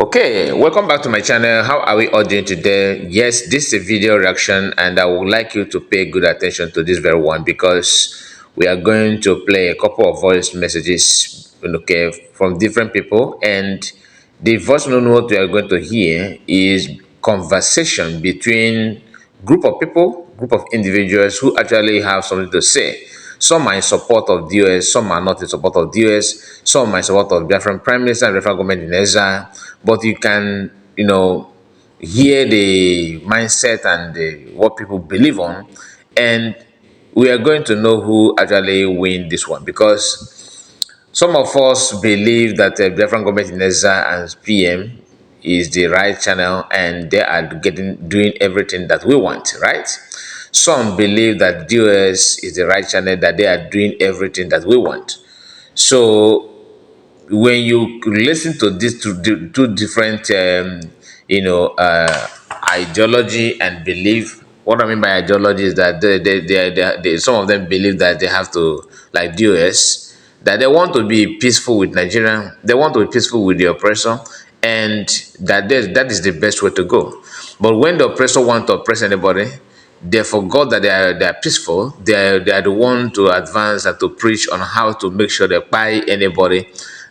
Okay, welcome back to my channel. How are we all doing today? Yes, this is a video reaction and I would like you to pay good attention to this very one because we are going to play a couple of voice messages, okay, from different people, and the voice note we are going to hear is conversation between group of people, group of individuals who actually have something to say. Some are in support of the US, some are not in support of the US, some are in support of Biafran Prime Minister and Biafran government in exile. But you can, hear the mindset and what people believe on, and we are going to know who actually win this one because some of us believe that the Biafran government in exile and PM is the right channel and they are doing everything that we want, right? Some believe that DOS is the right channel, that they are doing everything that we want. So when you listen to these two different, ideology and belief, what I mean by ideology is that some of them believe that they have to, like DOS, that they want to be peaceful with Nigeria, they want to be peaceful with the oppressor, and that is the best way to go. But when the oppressor wants to oppress anybody, they forgot that they are peaceful. They are the one to advance and to preach on how to make sure they buy anybody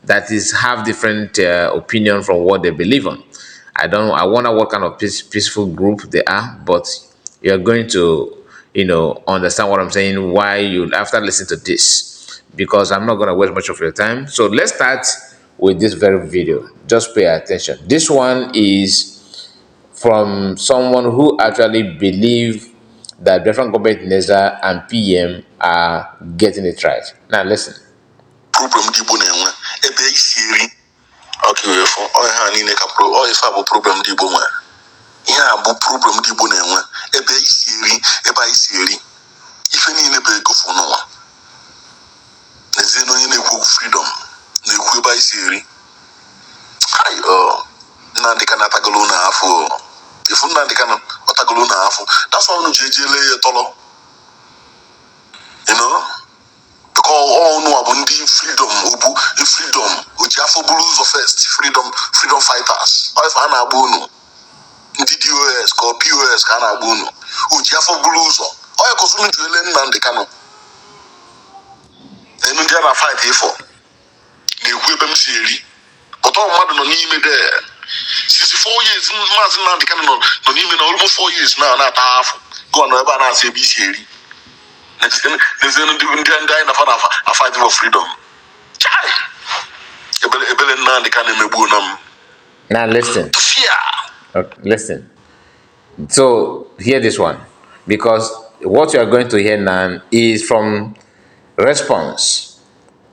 that is have different opinion from what they believe on. I wonder what kind of peaceful group they are, but you're going to understand what I'm saying why you after listening to this, because I'm not going to waste much of your time. So let's start with this very video. Just pay attention. This one is from someone who actually believe that Biafran government Neza and PM are getting it right. Now listen. Okay, for all hand in all if I problem di boma. Yeah, problem di bona. Ebe isiri. If any in a go for no one. Nezeno in a freedom. Ne kuba isiri. Nandi kanatagaluna for. If Nandi can otagaluna for. That's why no JJ tolo. You know? Because all no abundi freedom, freedom, Ujafo blues of first, freedom fighters. Or if Anna Bunu, DDOS, or POS, Kana Bunu, Ujafo blues, or a Kosumi Julian and the Cano. Then you have a fight here for the Wibem Siri. But all modern on me there. 64 years, Martin and the Canon, no even almost 4 years now, not half. Go on, ever and say BC. There's going to die in a fight for freedom. Now listen. Okay, listen. So hear this one, because what you are going to hear now is from response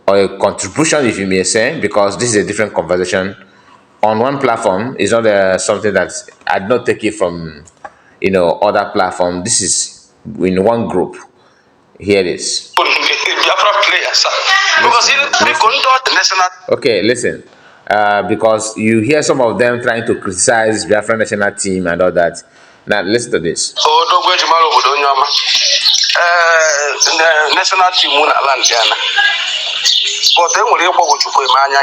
or a contribution, if you may say, because this is a different conversation on one platform. It's not something that I did not take it from other platform. This is in one group. Here it is. Okay, listen. Because you hear some of them trying to criticize Biafran national team and all that. Now listen to this. National team but then we go to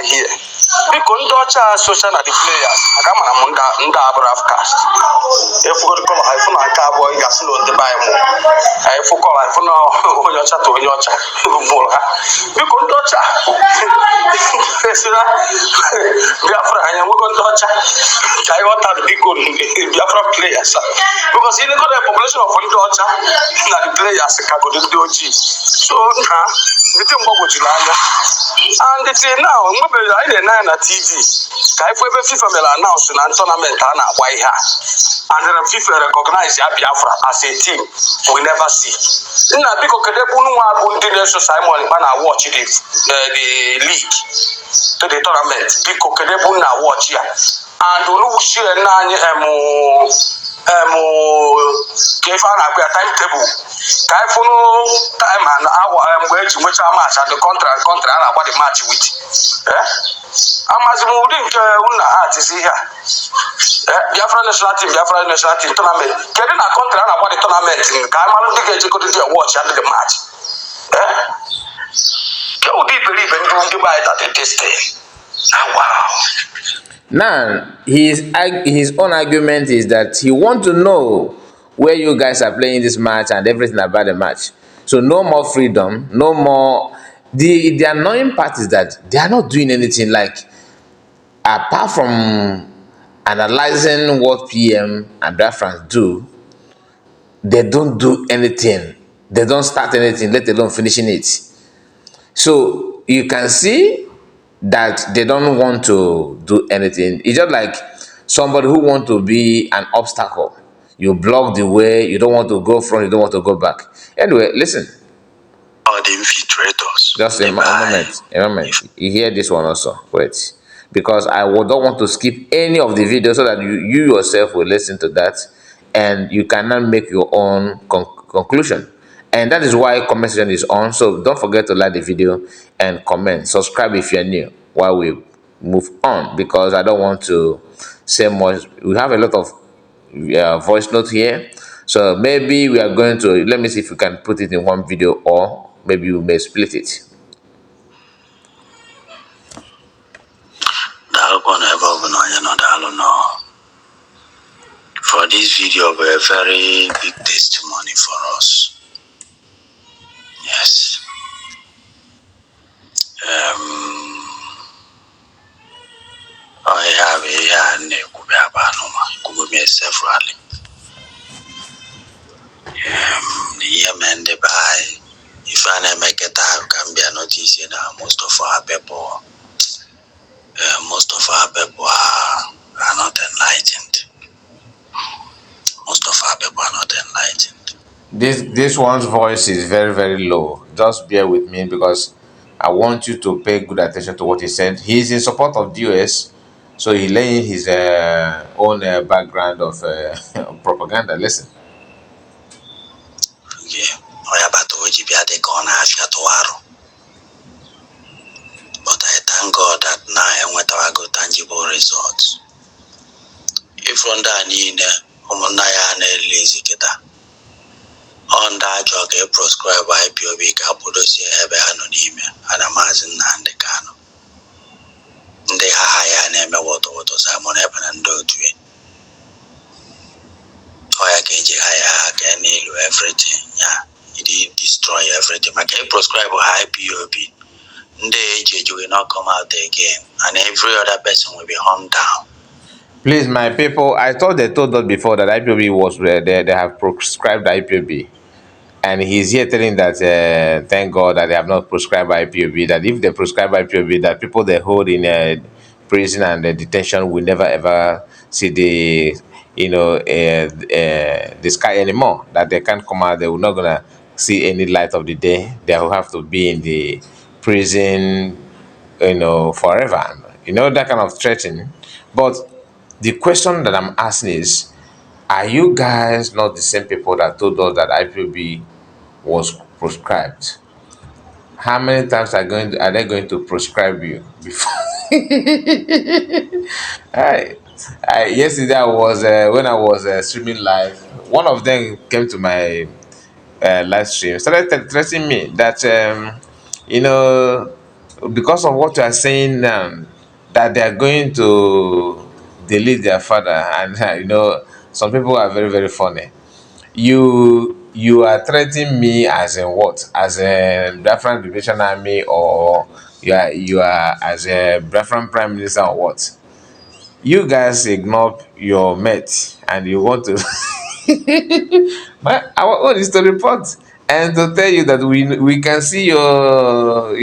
here. Because social the players, I come on cast. If we go to call iPhone, I can't boy gas on the Bible. I forgot iPhone or your chat to your chat. Because Biafra, I am going to I want to be good Biafra players. Because in the population of Dutcha, the players can go to the so the thing about July. And it's now, I didn't TV. If we have FIFA announced an tournament and why her. And then FIFA recognize Biafra as a team we never see. Now, because Simon and watch the league to the tournament. Because watch here. And we share timetable. Time and hour going to which I'm at the contract and about the match with. I'm as moving artist here. Biafran national team tournament. Getting a contract about the tournament in Kamal to go to watch under the match. Can we believe in doing the right at this day? Wow. Now, his own argument is that he want to know where you guys are playing this match and everything about the match. So no more freedom, no more. The annoying part is that they are not doing anything, like apart from analyzing what PM and Biafrans do. They don't do anything. They don't start anything, let alone finishing it. So you can see that they don't want to do anything. It's just like somebody who want to be an obstacle. You block the way, you don't want to go front, you don't want to go back. Anyway, listen. All the infiltrators. Just a moment, a moment. You hear this one also. Wait. Because I don't want to skip any of the videos so that you yourself will listen to that and you cannot make your own conclusion. And that is why comment section is on. So don't forget to like the video and comment. Subscribe if you're new while we move on, because I don't want to say much. We have a lot of voice note here. So maybe we are going to, let me see if we can put it in one video, or maybe we may split it. For this video, a very big testimony for us. Yes. I have severally. The year the by. If I make it out, can be a notice that most of our people are not enlightened. Most of our people are not enlightened. This one's voice is very, very low. Just bear with me, because I want you to pay good attention to what he said. He's in support of the US, so he's laying his own background of propaganda. Listen. Yeah. But I thank God that now I went to go tangible results. If from that need on that jog a prescribed IPOB Capodosia have anonymous and a mazin and the cano. They hire name what Simon Evan and do to it. I can everything. Yeah, it did destroy everything. I can prescribe IPOB. You will not come out again, and every other person will be hung down. Please, my people, I thought they told us before that IPOB was they have prescribed IPOB. And he's here telling that thank God that they have not prescribed IPOB, that if they prescribe IPOB, that people they hold in prison and detention will never ever see the the sky anymore, that they can't come out, they will not gonna see any light of the day, they will have to be in the prison forever, that kind of threatening. But the question that I'm asking is, are you guys not the same people that told us that IPOB was prescribed? How many times are they going to prescribe you before? Yesterday I was when I was streaming live, one of them came to my live stream, started threatening me that you know because of what you are saying now, that they are going to delete their father, and some people are very, very funny. You are threatening me as in what? As a Biafran Liberation Army, or you are as a Biafran Prime Minister, or what? You guys ignore your mate and you want to but our own is to report and to tell you that we can see your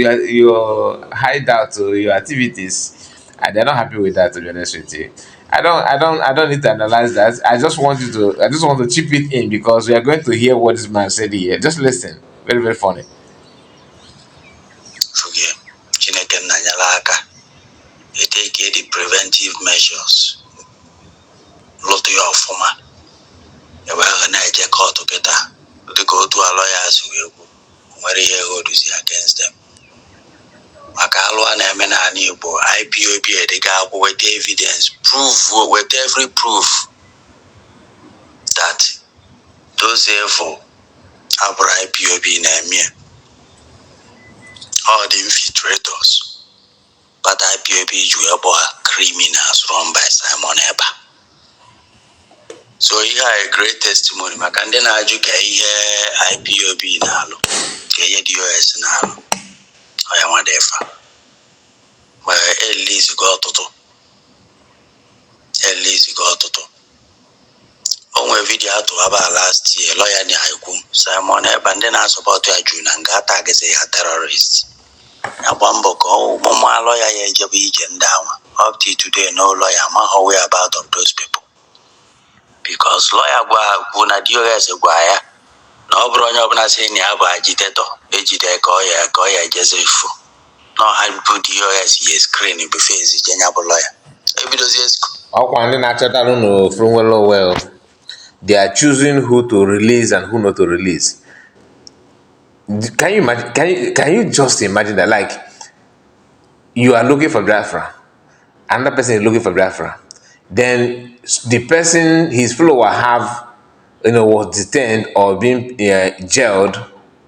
hideout or your activities, and they're not happy with that, to be honest with you. I don't need to analyze that. I just want to chip it in, because we are going to hear what this man said here. Just listen. Very, very funny. Take the preventive measures. Lot to your former. You will not check out together. To go to a lawyers who where you to see against them. Makalwa and Nibo, IPOB, the guy with evidence, with every proof that those therefore have IPOB in Emir, all the infiltrators. but IPOB criminals run by Simon Eba. So he had a great testimony. Makandena ajuka IPOB nalo, kaya DOS nalo. I am whatever. But at least got to. At least got to. Onwe video to about last year, lawyer ni haiku. Simon Eba ndena support ya Juna ngata ageze ya terrorists. Na bambo ko mama lawyer ya jebu ijendawa. Up to today, no lawyer ma how about of those people. Because lawyer gwa na DOS gwa ya. No bronyo bna say ni aba agitator. Ejide ko ya Joseph. No how put DOS ye screen before is jenyabo lawyer. Ebidozi esku. Okwa ndi na chọtalụ no from well. They are choosing who to release and who not to release. Can you imagine? Can you just imagine that? Like, you are looking for Biafra, another person is looking for Biafra, then the person his follower have, was detained or being jailed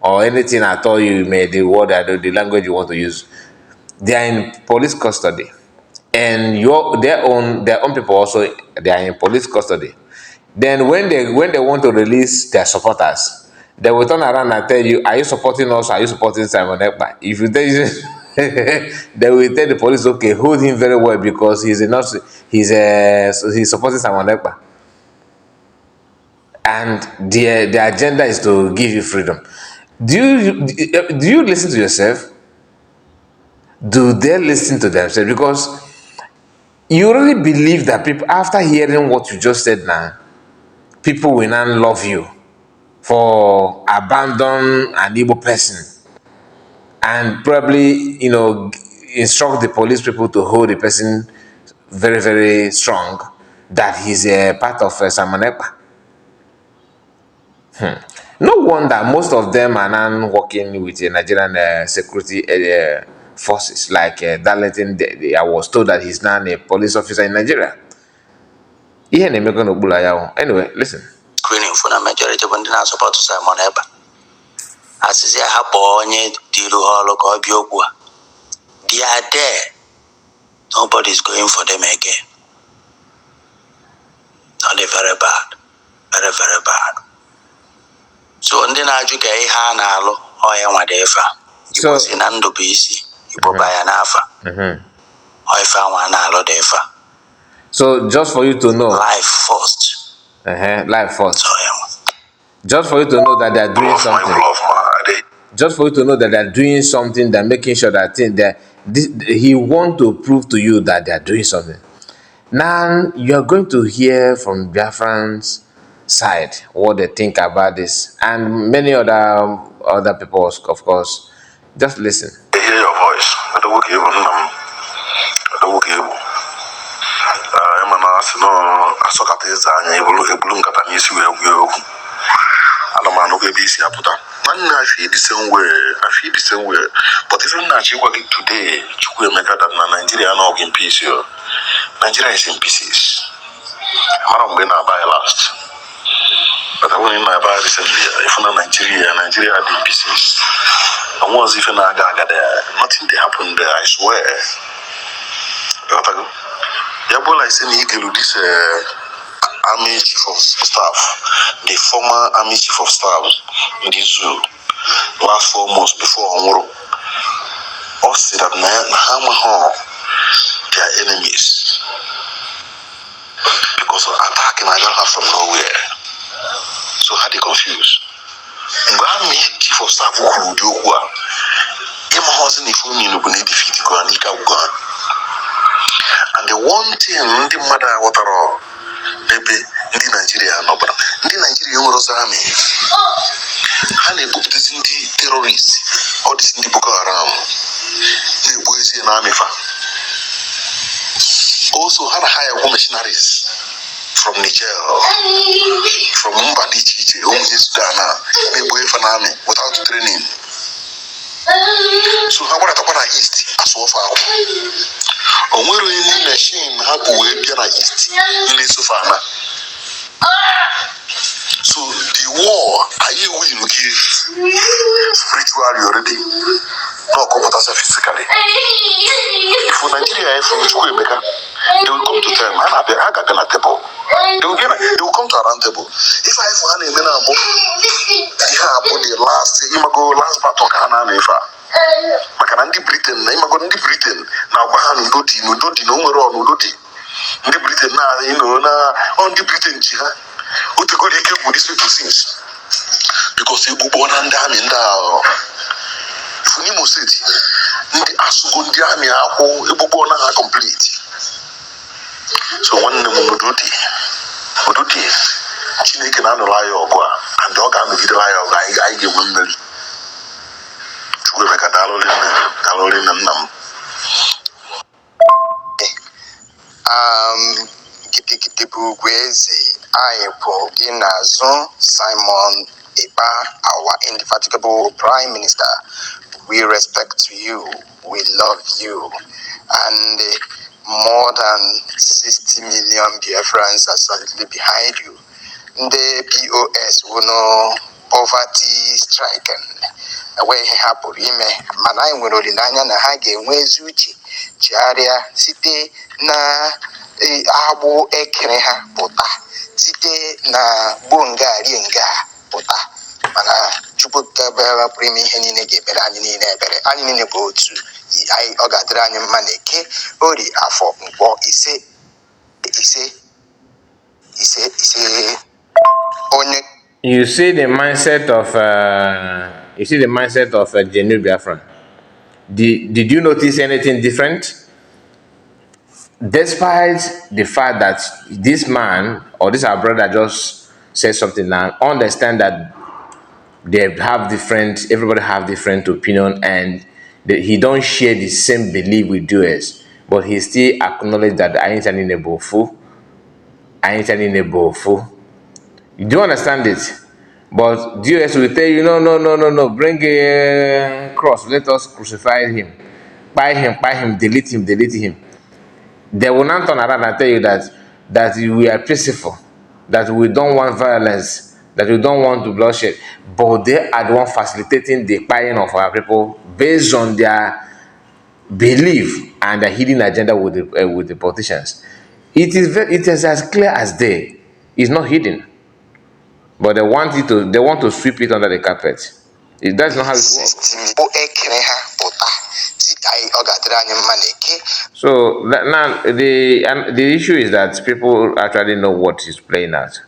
or anything at all. You may the word the language you want to use. They are in police custody, and their own people also, they are in police custody. Then when they want to release their supporters, they will turn around and tell you, are you supporting us? Are you supporting Simon Ekpa? If you tell you, they will tell the police, okay, hold him very well because he's supporting Simon Ekpa. And the agenda is to give you freedom. Do you listen to yourself? Do they listen to themselves? Because you really believe that people, after hearing what you just said now, people will not love you for abandon an Igbo person and probably, instruct the police people to hold the person very, very strong, that he's a part of Simon Ekpa. No wonder most of them are now working with the Nigerian security forces. Like Darlington, I was told that he's now a police officer in Nigeria. Anyway, listen. Screening for the majority when they support Simon Eba. As is a happy deal holo ko biogwa. They are there. Nobody's going for them again. Not very bad. Very, very bad. So ndị na-ajụ ka ihe a na-alụ ọya nwadefa Igbo si na ndụ bụ isi Igbo baya n'afa ọife anwa na-alụ defa. So just for you to know, life first. Life first. Just for you to know that they are doing something. Just for you to know that they are doing something, they're making sure that he want to prove to you that they are doing something. Now you are going to hear from Biafrans side what they think about this, and many other people, of course. Just listen. I hear your voice. I don't work able. I don't work able. I'm an ass. No, I saw that is an able to bloom that I miss you. I don't know if it's a put up. I feel the same way. But if you're not working today, you will make that Nigeria now in peace. Nigeria is in pieces. I'm not going to buy last. But I went in my bar recently. If not Nigeria had in pieces. And once if I got there, nothing they happened there, I swear. Yabola is saying he this army chief of staff, the former army chief of staff in the zoo, last 4 months before Omoro. All said that they are enemies because of attacking Nigeria from nowhere. So how they confused? Army chief of staff who do what? And the one thing the mother water maybe in Nigeria no but in Nigeria was army. And they put this in the terrorists or this in the Boko Haram. They boys in army fa. Also had hire missionaries from Niger, from Mbadi Chiche, Sudan, they boy for army without training. So how about the East as well far? Or where in the machine have to wait the East in the Sufana. So the war, are you willing to give spiritually already? no computer physically. For Nigeria, from school, they will come to tell me, I got a table. They will come to a round table. If I have one in the last part of Ghana, maka na ndị Britain na ịmago ndị Britain na-agwa ha n'udodi na o nwere ọnụdodi ndị Britain na ndị Britain ji ha otegoro ike bụ these people since because egbugbo na ndị amị ndị ahụ n'Imo steeti ndị asụgo ndị amị akwụ egbugbo na ha complete so nwanne m n'udodi Chineke na-anụrụ anyị ọgụ a and ọ ga-anọgide anyị ọgụ anyị ga-enwe mmeri Gidigweze IPOB Ginazo Simon Eba, our indefatigable Prime Minister. We respect you, we love you, and more than 60 million Biafrans are solidly behind you. The POS will know poverty stricken. Wee hapụrụ ime mana anyị nwere olileanya na ha ga-enwe ezi uche chigharịa site na agbụ ekere ha pụta site na gbonga rienga pụta mana Chukwu kebere pụrụ ime ihe niile ga-ebere anyị niile ebere anyị niile bụ otu ọ ga-adịrị anyị mma na Eke Orie Afọ Nkwọ ise onye. You see the mindset of genuine Biafran. Did you notice anything different? Despite the fact that this man or this our brother just said something now, understand that they have different, everybody have different opinion, and he don't share the same belief with us, but he still acknowledge that I ain't in a bofu. You do understand it? But DOS will tell you, no, bring a cross, let us crucify him, buy him, delete him. They will not turn around and tell you that we are peaceful, that we don't want violence, that we don't want to bloodshed, but they are the one facilitating the buying of our people based on their belief and the hidden agenda with the politicians. It is as clear as day. It's not hidden. But they want to sweep it under the carpet. That's not how it works. So now the issue is that people actually know what he's playing at.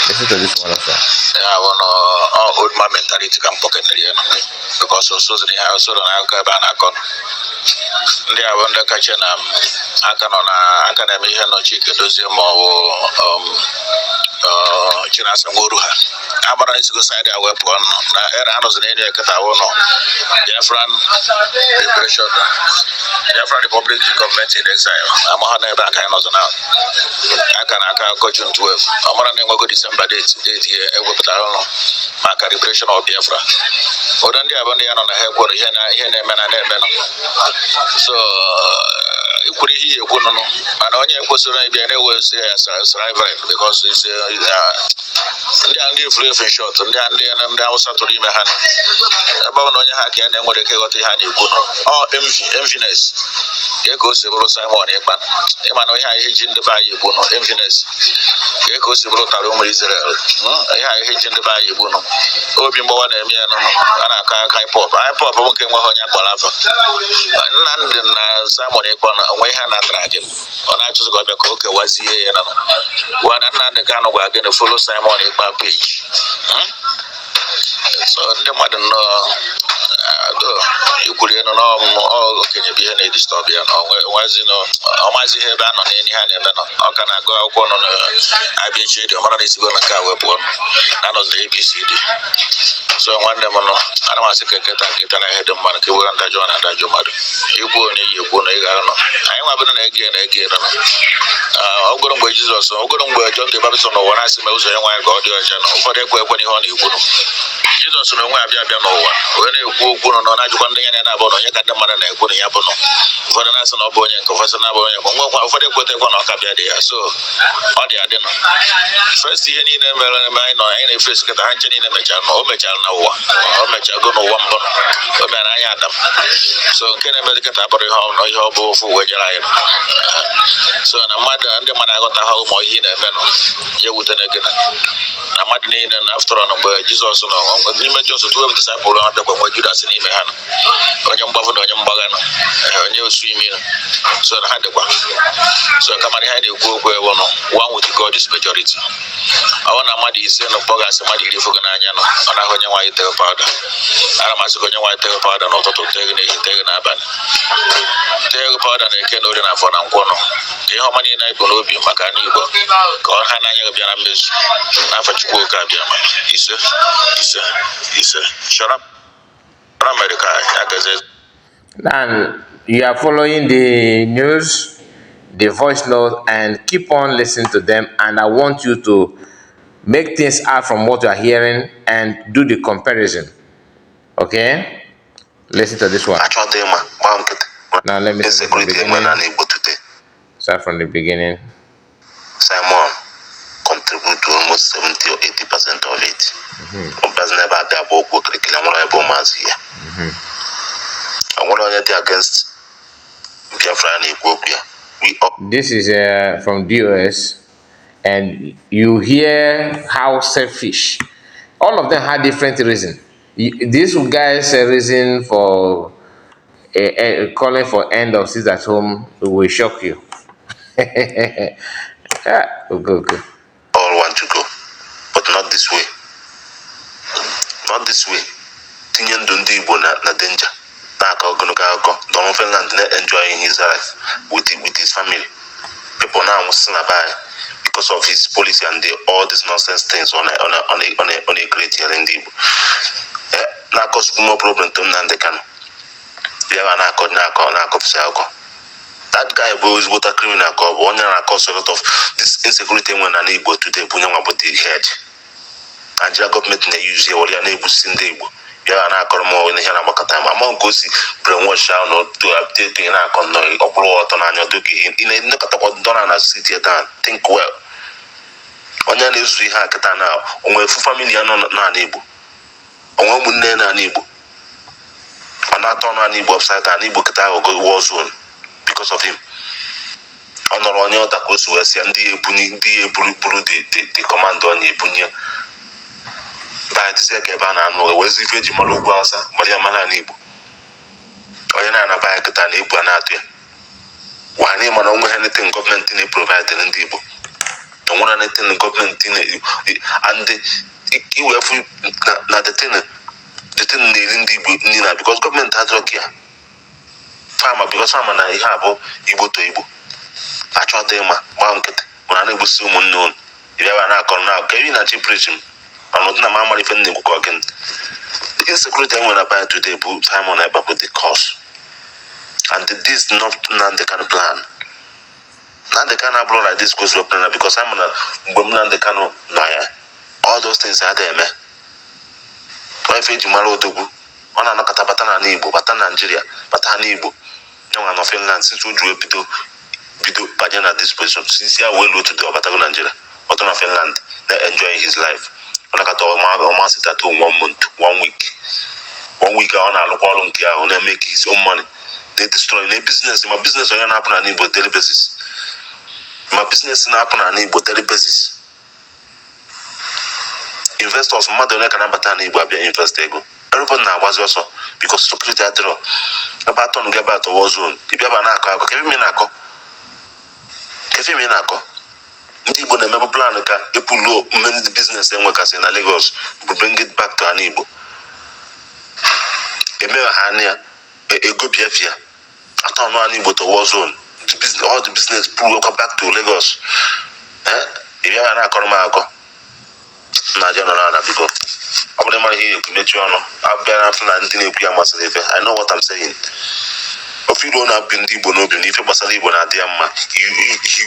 Listen to this one also. I want old man mentality can pocket because also the house on Alcabana. Ndị a bụ ndị kacha na aka nọ na aka na-eme ihe nọchike dozie ma ọ bụ Chinasa Ngoru ha agbara isigo saịdị a wepụ ọnụ na era anọzi na enyi eketa awụ nọ Biafran Liberation Biafran Republic Government in Exile amagha na ebe aka anyị nọzi na aka na aka akọ June 12 ọmara na enwego December date ihe ewepụtara ọnụ maka Liberation of Biafra ụdọ ndị abụ ndị ya nọ na ha ekworo ihe na-eme na-eme nọ so ikwuru ihe ekwu nụnụ mana onye kwesịrị ịbịa na-ewesi ya survival because ndị free of short ndị Hausa tụrụ ime ha ebe ọ na onye ha ka ya na-enwere ike ịghọta ihe a na-ekwu nụ enviness ka o si bụrụ Simon Ekpa ịma na ihe ji ndị be anyị egbu nụ enviness ka o si bụrụ tara ụmụ Israel ihe ji ndị be anyị egbu nụ obi mgbawa na-eme ya nụ a na-akọ aka IPOB bụ nke nwe onye akpọrọ afọ Nnamdị na Simon Ekpa onwe ihe na-atara gị ọ na-achọzi ka ọ bịa ka o kewazie ya na Nnamdị Kanụ gwa gị na follow Simon Ekpa page so ndị mmadụ nọ ikwuru enu okenye bụ ihe na-edistọb ya na ọmazi ihe ebe a nọ n'enyi ha na-eme nọ ọ ka na-agụ akwụkwọ nọ na-abịa echi dị ọmara na esigo na nke a wepụ ọnụ na anọzi na ABCD so nwanne m nọ ana m asị ka nketa na ihe dị mmadụ ka ewere ndajọ na adajọ mmadụ ikwu onye iyi ekwu na ị ga nọ anyị nwabụrụ na-ege nọ ọgụrụ mgbe Jizọs ọgụrụ mgbe John the Baptist n'ụwa na-asị ma ụzọ ya nwaanyị ka ọ dị ọcha na ụfọdụ ekwe n'ihe ọ na-ekwu Jizọs na onwe abịa n'ụwa onye na-ekwu okwu nọ na-ajụkwa ndị ya na-abụ na onye ka ndị mmadụ na-ekwu na ya bụ nọ ụfọdụ na-asị na ọ bụ onye nke ụfọdụ na-abụ onye nke nwekwa ụfọdụ ekwetekwa na ọ ka bịa dị ya so ọ dị adị nọ first ihe niile mere eme anyị nọ anyị na-efe esikọta ha nche niile mechara nọ o mechara na ụwa o mechago n'ụwa mbụ nọ o mere anyị Adam so nke na-eme dịkịta abụrụ ihe ọ bụ ofu uwe jere anyị so na ndị mmadụ aghọtaghị ụmụ ihe na-eme nọ ya wutene gị na mmadụ niile na after all mgbe Jizọs nọ n'ime Jizọs tuwe disciples ha bịakwa mgbe Judas n'ime ha nọ onye mgbafụ na onye mgbagha nọ onye osu imi nọ so na ha dịkwa so kama ihe na-ekwu okwu ewu nọ one with God is majority ọ na mmadụ ise nọ kpọgasị mmadụ iri fogo n'anya nọ ọ naghị onye nwaanyị tere pawuda ana masị onye nwaanyị tere pawuda n'ụtụtụ teghe n'ehihie teghe n'abalị teghe pawuda na-eke na ori na afọ na nkwọ nọ ka ihe ọma niile anyị bụ n'obi maka anyị Igbo ka ọ ha n'anya bịa na mmezu n'afọ Chukwu oke abịa ma ise Sh0ck America and you are following the news, the voice note, and keep on listening to them. And I want you to make things out from what you are hearing and do the comparison. Okay? Listen to this one. Now let me start from the beginning. Start from the beginning. Simon contribute to almost 70 or 80% of it. Against this is from DOS, and you hear how selfish. All of them had different reasons. This guy's reason for calling for end of seats at home will shock you. Okay. All want to go, but not this way. Not this way. Tinyan dundi na danger. Don Finland enjoying his life with his family. People now must because of his policy and all these nonsense things on a great here in the now cause more problem to Nandekan. That guy was what a criminal cop. One year cause a lot of this insecurity when an Igbo today Bunyam about the head. And the government they use here or unable to send the yeah, and I call more in the hell about time. I'm go see brainwash or to update in a connoy or blow out on your ducky in a look at what Donna city down. Think well. On your news, we have now, on my family are not able. On one name unable. On that on an Igbo upside down, Igbo Kata go war zone because of him. On your Takos West and the command on Yapunia. By the second banner, no, was the Veggie Maluguasa, Maria Malanibu. Oyana by Katani Buanatia. Why name on anything government in a provider in Dibo? And one anything government in and you have not the thing in Nina because government has okay. Farmer because I'm an Ihabo, Ibo to Ibo. I tried them, Banket, when I never see known. If you ever knock on now, can you not preaching? I'm not mamma if any cooking. The insecurity when I buy today, time on about the cost. And this not none the kind of plan. Now they can't blow like this goes to plan because I'm not woman the cano Naya. All those things are there, man. Why feed you Malo Dubu? On a Katabatan Nibo, Batan Nigeria, Batan Nibo. No one of Finland since we drew a bit of Pajana disposition. Since you are well to do about Nigeria, but on Finland, they're enjoying his life. On a sit at home 1 month, 1 week. 1 week on a local on they make his own money. They destroy their business. My business on happen on a daily basis. My business happen on a daily basis. Investors, mother, can have a invest ego. Everyone now was also because security at all. About to get back to war zone. If you have an alcohol, if you mean alcohol. Ndị Igbo na-emebe plan ka epulu many business enwekasị na Lagos to bring it back to an Igbo. Emere ha anya ego Biafra atọ no an Igbo to war zone. All the business pull back to Lagos. If you are na akọrọ m akọ na general na biko. Ọ bụrụ mara ihe ekwu mechi ọnụ. Abịa na ndị na-ekwu ya masịrị ife. I know what I'm saying. of you don't have been Igbo no be if you basala Igbo na dey mma, he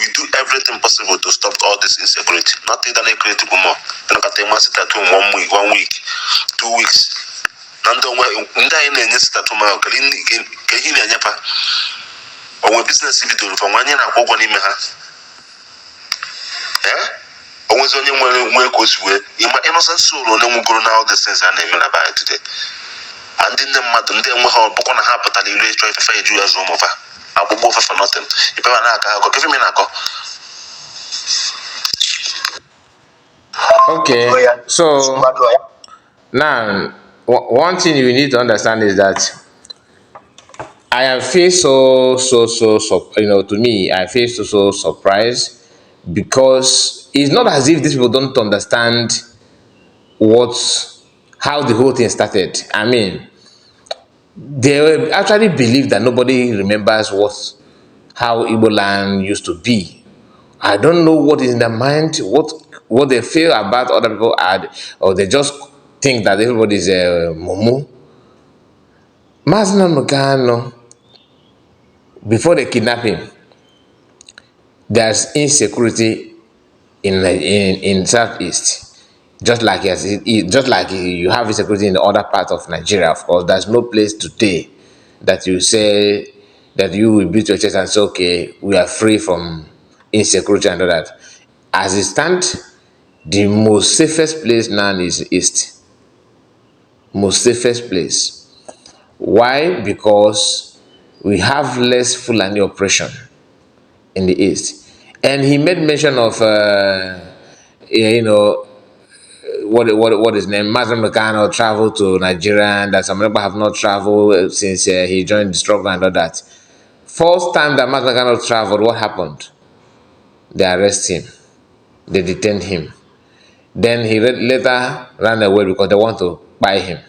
will do everything possible to stop all this insecurity. Nothing that they create more. You know, they must sit at home 1 week, 2 weeks. And don't in sit at home. Can you hear or business video from one year and one in ha. Always only one goes where in my innocent soul on them go now the sense I name about it today. And in the madam, then we have book on a habit and you try to find you as home over. I will move for nothing. If I go, give me a call. Okay, so now one thing you need to understand is that I have feel so to me I feel so surprised, because it's not as if these people don't understand how the whole thing started. I mean, they actually believe that nobody remembers how Igbo land used to be. I don't know what is in their mind, what they feel about other people had, or they just think that everybody is a mumu. Mazna Mugano, before the kidnapping, there's insecurity in Southeast. Just like you have insecurity in the other part of Nigeria, of course, there's no place today that you say that you will beat your chest and say, okay, we are free from insecurity and all that. As it stands, the most safest place now is East. Most safest place. Why? Because we have less Fulani oppression in the East. And he made mention of, what his name, Mazam Mekano traveled to Nigeria, and that some people have not traveled since he joined the struggle and all that. First time that Mazam Mekano traveled, what happened? They arrest him. They detained him. Then he later ran away because they want to buy him.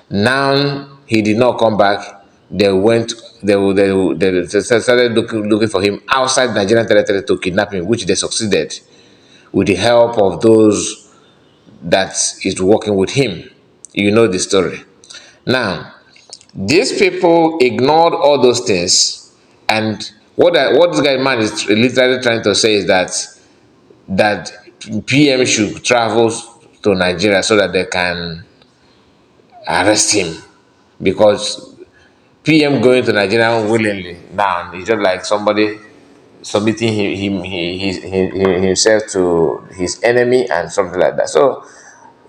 Now he did not come back. They started looking for him outside Nigerian territory to kidnap him, which they succeeded with the help of those that is working with him. You know the story. Now, these people ignored all those things, and what this guy man is literally trying to say is that PM should travel to Nigeria so that they can arrest him, because PM going to Nigeria willingly now is just like somebody submitting himself to his enemy and something like that. So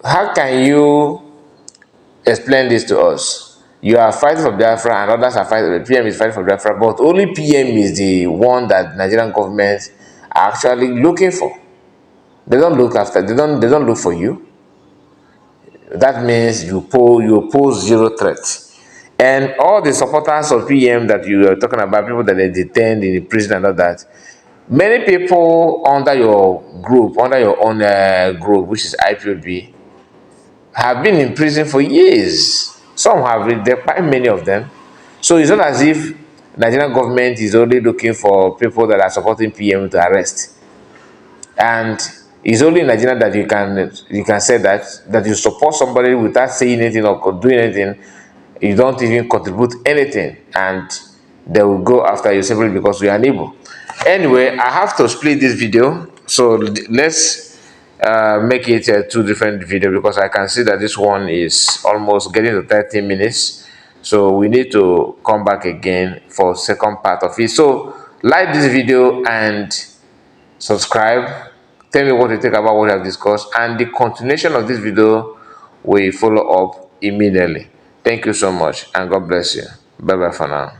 how can you explain this to us? You are fighting for Biafra and others are fighting, PM is fighting for Biafra, but only PM is the one that Nigerian government are actually looking for. They don't look after, they don't look for you. That means you pose zero threat. And all the supporters of PM that you are talking about, people that they detained in the prison and all that, many people under your group, under your own group, which is IPOB, have been in prison for years. Some have, there are quite many of them. So it's not as if Nigerian government is only looking for people that are supporting PM to arrest. And it's only in Nigeria that you can say that you support somebody without saying anything or doing anything. You don't even contribute anything, and they will go after you simply because you are unable. Anyway, I have to split this video, so let's make it two different videos, because I can see that this one is almost getting to 30 minutes. So we need to come back again for second part of it. So like this video and subscribe. Tell me what you think about what I have discussed, and the continuation of this video will follow up immediately. Thank you so much, and God bless you. Bye bye for now.